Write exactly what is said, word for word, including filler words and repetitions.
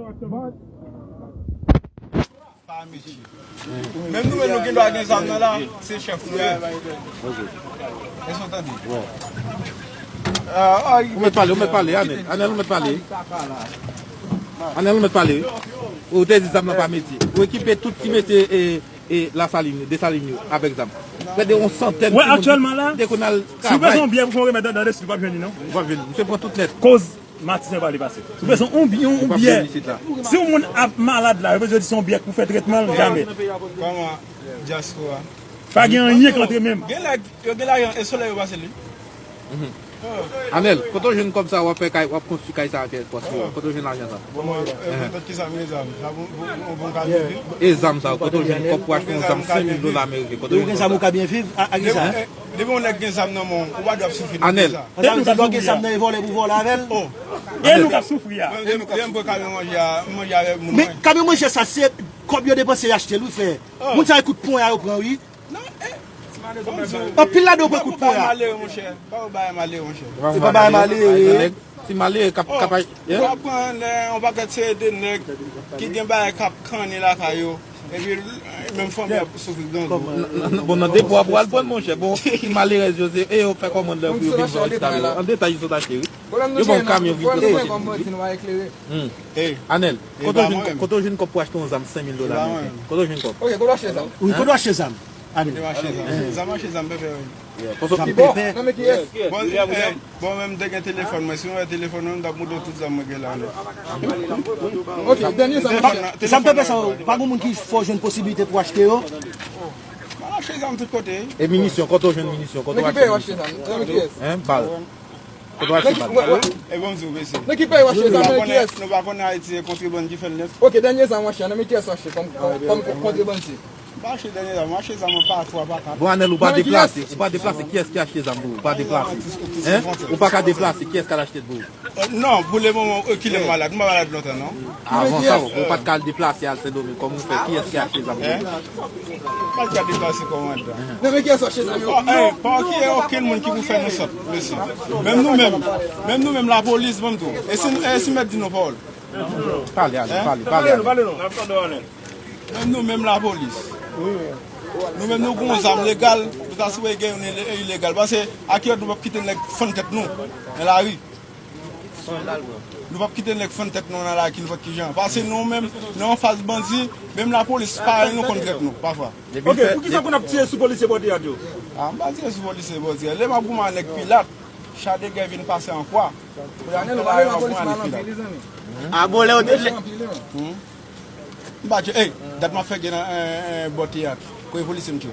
Menm nou menm nou gen dwa gen zam nan la, se chèf nou ye. Èske w tande? Ou mèt pale, ou mèt pale, Anèl. Anèl, ou mèt pale. Anèl, ou mèt pale. Ou te di zam nan pa metye. Ou ekipe tout ti mesye e, e Lasalin, Desalin yo avèk zam. Prè de yon santèn timoun ki te konn al travay. Wè, aktyèlman la, si w bezwen yon byè pou fè yon remèd nan desi, w p ap jwenn li non. W p ap jwenn li. Misye pran tout nèt. Koz Matisyen pa vle pase. Si w bezwen yon, yon, yon byè, si yon moun ap malad la, yo bezwen di se yon byè pou fè tretman l, jamè. Kòman? Dyaspora. Pa gen anyen k antre menm. Gen nèg, yo gen lajan, e solèy yo pase li. Anèl, kote w jwenn kòb sa w ap fè kay, w ap konstwi kay sa ak pòs yo? Kote w jwenn lajan sa? Bon, mwen, e, mèt ki sa m gen zam. Sa bon, bon, bon, bon ka vin. E zam sa, kote w jwenn kòb pou w achte yon zam senk mil dola ameriken? Kote w jwenn kòb sa? Depi w gen zam ou ka byen viv, a ki sa? Depi yon nèg gen zam nan men w, ou pa dwe ap soufri nan peyi sa. Anèl. Sa vle di lè w gen zam nan e vòlè pou vòlè avè l? Oh. E nou k ap soufri a. Lè m pran kamyon manje a, m manje avè moun mwen. Men kamyon manje sa se kòb yo depanse y achte l wi frè. Moun sa e kout ponya yo pran wi. Anpil ladan yo pran kout ponya. Malere monchè. Pa yo bagay malere monchè. E pa bagay malere. Ti malere k ap k ap. Ou pa pran yon pakèt seri de nèg ki gen bagay k ap kannen lakay yo. Epi menm fanmi ap soufri grangou. Bon nan depo a pou al pran monchè. Bon ti malerèz yo se e yo fè kòmann lè pou yo vin pran esklav yo. An detay yo sot achte wi. Yo ban w kamyon vin transpòte. Anèl, kote w jwenn kòb pou achte yon zam senk mil dola ameriken? Kote w jwenn kòb? Ok, kote w achte zam? Wi, kote w achte zam? Anèl. Zam achte zam pèpè wi. Kote w ki pèpè? Bon menm te gen telefòn mwen, si mwen wè telefòn mwen, m t ap montre w tout zam mwen gen la nèt. Ok, dènye zam. Zam pèpè sa yo, pa gen moun ki fè w jwenn posiblite pou w achte yo? M al achte zam tout kote. E minisyon, kote w jwenn minisyon? Kote w achte minisyon? Hein, bal. Kote w achte bal? E bon di w mesye. Nan ki peyi w achte zam? Nan kiyès? Nou pa konnen Ayiti e kontrebann ki fè l nèt. Ok, dènye zam w achte a, nan men kiyès w achte kòm kontrebann se? M pa achte dènye zam, m achte zam an pa twa, pa kat. Bon Anèl ou pa deplase, ou pa deplase, kiyès ki achte zam pou ou? Ou pa deplase. Hein? Ou pa ka deplase, kiyès k al achte l pou ou? Non, pou le moman, kilè m malad, m pa malad lontan non. Avan sa, ou pa t ka al deplase al Sendomeng, kòman w fè, kiyès ki achte zam pou ou? Mwen ka deplase kòmandan. Nan men kiyès w achte zam yo? Pa gen okenn moun ki pou fè nou sòt, mesye. Menm nou menm, menm nou menm lapolis, ban m di w. E si, e si mèt di nou pawòl? Pale, ale, pale, pale, ale. Menm nou menm lapolis. Nou menm nou gen yon zam legal, nou ta sipoze gen youn ilegal. Paske a ki lòt nou p ap kite nèg fann tèt nou nan lari. Nou p ap kite nèg fann tèt nou nan lari ki nenpòt ki jan. Paske nou menm, nou anfas bandi, menm lapolis parèy nou konn trèt nou, pafwa. Ok, poukisa konn ap tire sou polisye Bòdiyad yo? A, m pa tire sou polisye Bòdiyad. Lè m ap goumen a nèg Pilat, cha de gè vin pase an kwa. Pou la nèg la yo ap goumen a nèg Pilat. A bon, lè yo te. M pa tcheke, ey, dat m ap fè gè nan Bòdiyad. Kote polisye m tcheke?